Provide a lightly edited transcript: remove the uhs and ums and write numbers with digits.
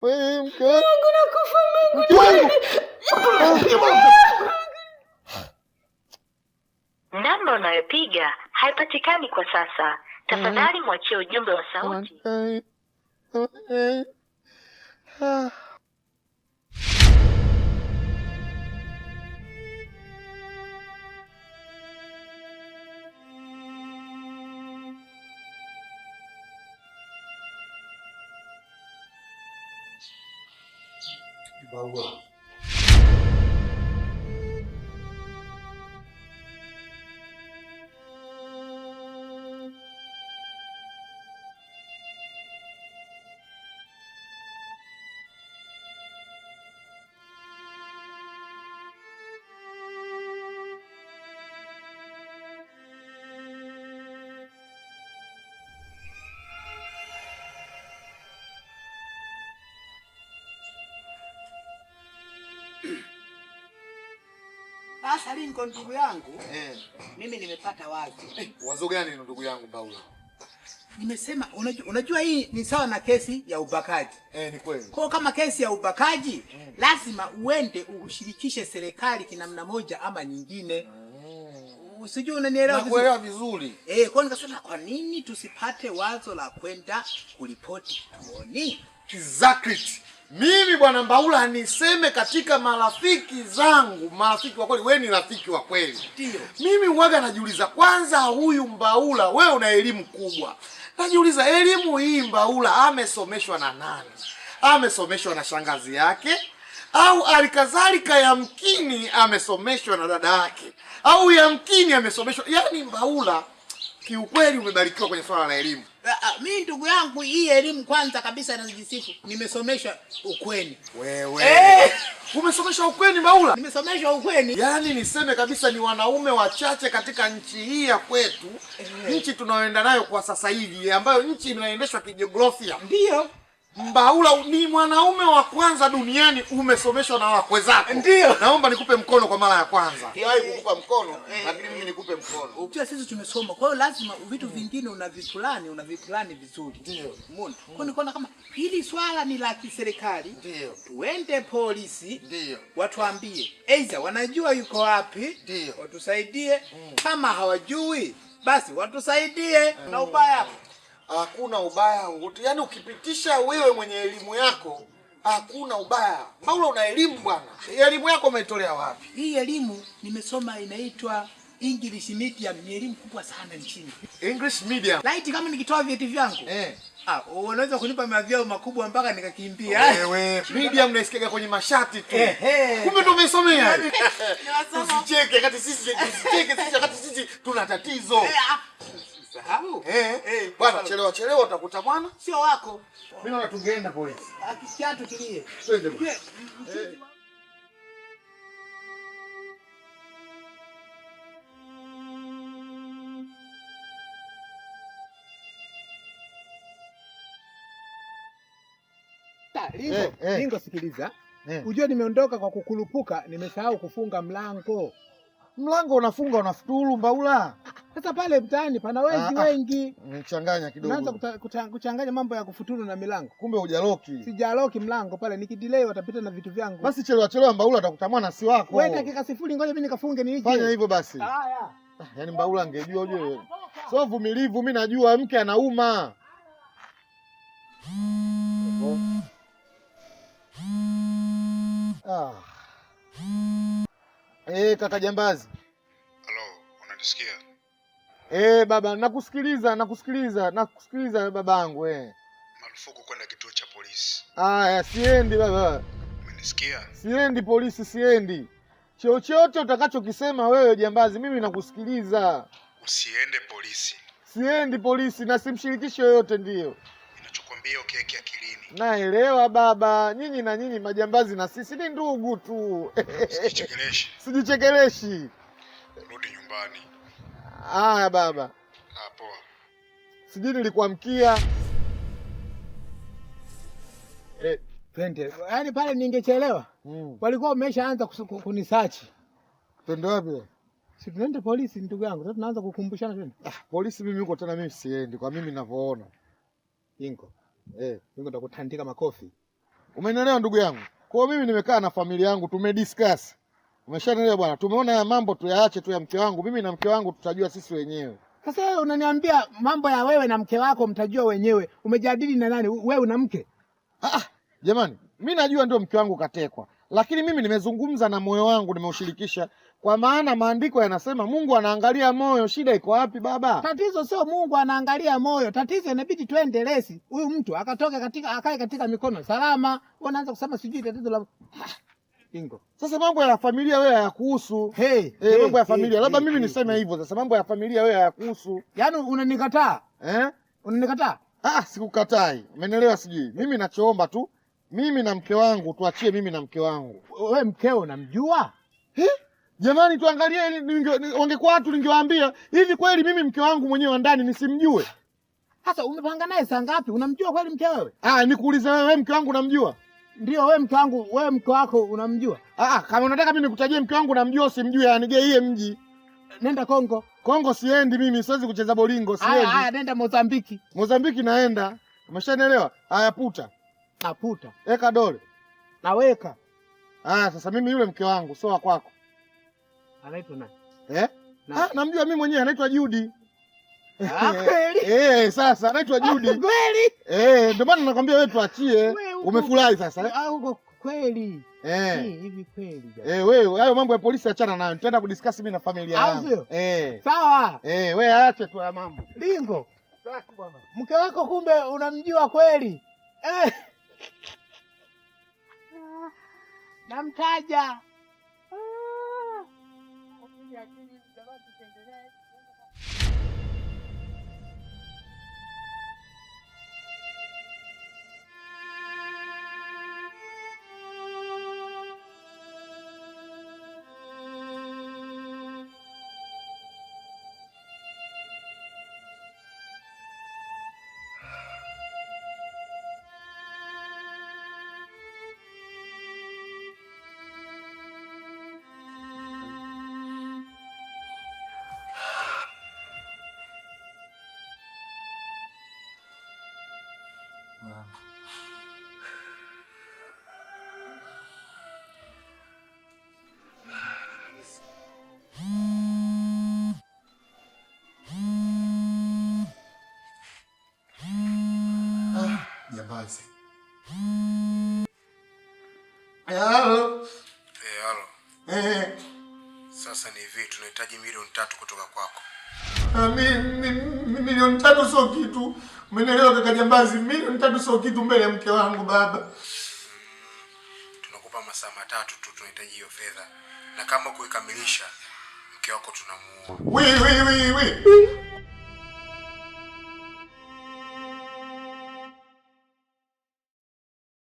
Wewe mke wangu nakufa Mke wangu. Namba unayopiga haipatikani kwa sasa. Tafadhali mwachie ujumbe wa sauti. Ah. Barua. Sasa Lincoln, ndugu yangu Eh. mimi nimepata wazo. Wazo gani ndugu yangu Baula? Nimesema unajua hii ni sawa na kesi ya ubakaji. Eh, ni kweli. Kwa kama kesi ya ubakaji lazima uende ushirikishe serikali kinamna moja ama nyingine. Usijui unanielewa vizuri? Nakuelewa vizuri. Eh, kwa nikasema kwa nini tusipate wazo la kwenda kuripoti kituoni? Exactly. Mimi bwana Mbaula niseme katika marafiki zangu, marafiki wa kweli, wewe ni rafiki wa kweli. Ndio. Mimi huwaga najiuliza kwanza, huyu Mbaula, wewe una elimu kubwa. Najiuliza elimu hii Mbaula amesomeshwa na nani? Amesomeshwa na shangazi yake au alikadhalika yamkini amesomeshwa na dada yake au yamkini amesomeshwa, yaani Mbaula kiukweli umebarikiwa kwenye swala la elimu. Mi ndugu yangu, hii elimu kwanza kabisa najisifu, nimesomeshwa ukweni. Wewe Eh! umesomeshwa ukweni Mbaula? Nimesomeshwa ukweni. Yaani niseme kabisa ni wanaume wachache katika nchi hii ya kwetu, nchi tunayoenda nayo kwa sasa hivi, ambayo nchi inaendeshwa kijiografia. Ndio. Mbaula ni mwanaume wa kwanza duniani umesomeshwa na wakwe zako. Ndio. Naomba nikupe mkono kwa mara ya kwanza. Siwahi kukupa mkono, lakini mimi nikupe mkono. Unajua sisi tumesoma, kwa hiyo lazima vitu vingine unavipulani vizuri. Ndio. Umeona? Kwa hiyo nikaona kama hili swala ni la kiserikali. Ndio. Tuende polisi. Ndio. Watuambie. Aidha wanajua yuko wapi? Ndio. Watusaidie. Kama hawajui basi watusaidie. Na ubaya Hakuna ubaya wowote. Yaani ukipitisha wewe mwenye elimu yako, hakuna ubaya. Mbaula una elimu bwana. Elimu yako umeitolea wapi? Hii elimu nimesoma inaitwa English medium, ni elimu kubwa sana nchini. English medium. Laiti kama nikitoa vyeti vyangu. Eh. Ah, unaweza kunipa mavyao makubwa mpaka nikakimbia. Wewe medium naisikiaga kwenye mashati tu. Ehe. Kumbe ndo umesomea. Niwasoma. Usicheke wakati sisi tusicheke sisi wakati sisi tuna tatizo. Eh, ah, usisahau. Eh, Eh, bwana chelewa chelewa utakuta bwana. Sio wako. Mimi naona tungeenda polisi. Akikiatu kilie. Twende bwana. Eh. Lingo, Eh, eh. Lingo sikiliza. Eh. Ujue nimeondoka kwa kukurupuka, nimesahau kufunga mlango. Mlango unafunga unafuturu Mbaula. Sasa pale mtaani pana wezi Ah, ah. wengi. Umechanganya Unaanza kuchanganya mambo ya kufuturu na milango. Kumbe hujaloki. Sijaloki mlango pale, nikidelay watapita na vitu vyangu. Basi chelewa chelewa Mbaula atakuta mwana si wako. Wewe dakika 0, ngoja mimi nikafunge nije. Fanya hivyo basi. Haya. Yaani Mbaula angejua ujue. So vumilivu, mimi najua mke anauma. Ah. Eh, kaka jambazi. Halo, unanisikia? Eh, baba nakusikiliza, nakusikiliza, nakusikiliza babangu eh. Marufuku kwenda kituo cha polisi. Aya, siendi baba. Umenisikia? Siendi polisi, siendi. Chochote utakachokisema wewe jambazi, mimi nakusikiliza. Usiende polisi. Siendi polisi na simshirikishi yoyote ndiyo. Ninachokwambia ukiweke akilini. Naelewa baba, nyinyi na nyinyi majambazi na sisi ni ndugu tu. Usijichekeleshi. Sijichekeleshi. Rudi nyumbani. Haya baba, Ah, poa. sijui nilikuamkia. Twende. Yaani pale ningechelewa. Walikuwa wameshaanza kunisearch. Twende wapi? Si tunaenda polisi ndugu yangu. Sasa tunaanza kukumbushana tena. Ah, polisi mimi huko tena mimi siendi kwa mimi ninavyoona. Ingo. Eh, Ingo nitakutandika makofi. Umenielewa ndugu yangu? Kwa hiyo mimi nimekaa na familia yangu tumediscuss. Umeshanielewa bwana? Tumeona haya mambo tuyaache tu ya mke wangu. Mimi na mke wangu tutajua sisi wenyewe. Sasa wewe unaniambia mambo ya wewe na mke wako mtajua wenyewe. Umejadili na nani? Wewe una mke? Ah, jamani, mimi najua ndio mke wangu katekwa, lakini mimi nimezungumza na moyo wangu, nimeushirikisha, kwa maana maandiko yanasema Mungu anaangalia moyo. Shida iko wapi baba? Tatizo sio Mungu anaangalia moyo, tatizo inabidi twende lesi, huyu mtu akatoke katika, akae katika mikono salama. Wewe unaanza kusema sijui tatizo la Ingo. Sasa mambo ya familia wewe hayakuhusu. Hey, Eh, mambo ya familia labda hey, mimi hey, niseme hivyo. Sasa mambo ya familia wewe hayakuhusu. Yaani unanikataa? Eh? Unanikataa? Ah, sikukatai. Umenielewa sijui. Mimi nachoomba tu mimi na mke wangu tuachie mimi na mke wangu. Wewe mkeo unamjua? Eh? Jamani tuangalie, wangekuwa watu ningewaambia hivi kweli mimi mke wangu mwenyewe wa ndani nisimjue? Sasa umepanga naye saa ngapi? Unamjua kweli mke wewe? Ah, nikuulize wewe, mke wangu unamjua? Ndio, wewe mke wangu, wewe mke wako unamjua? Ah, kama unataka mimi nikutajie mke wangu namjua usimjue, anigeie mji. Nenda Kongo. Kongo siendi mimi, siwezi kucheza bolingo, siendi. Haya, nenda Mozambiki. Mozambiki naenda. Umeshanielewa? Haya, puta. Naputa. Eka dole. Naweka. Ah, sasa mimi yule mke wangu sio wa kwako. Anaitwa nani? Eh? Ah, namjua mimi mwenyewe, anaitwa Judy. Ah, kweli? Eh, sasa anaitwa Judy. Kweli? Eh, ndio maana nakwambia wewe tuachie. Umefurahi sasa eh? Ah, huko kweli. Eh. Hivi kweli jamani. Eh, wewe hayo mambo ya polisi achana nayo. Nitaenda kudiscuss mimi na familia yangu. Eh. Sawa. Eh, wewe aache tu haya mambo. Lingo. Sawa bwana. Mke wako kumbe unamjua kweli. Eh. Namtaja. Jambazi. Halo. Eh, halo. Eh. Sasa ni hivi, tunahitaji 3 milioni kutoka kwako. 3 milioni sio kitu. Umenielewa kaka Jambazi? 3 milioni sio kitu mbele ya mke wangu baba. Tunakupa masaa 3 tu, tunahitaji hiyo fedha. Na kama kuikamilisha mke wako tunamuua. Wi wi wi wi.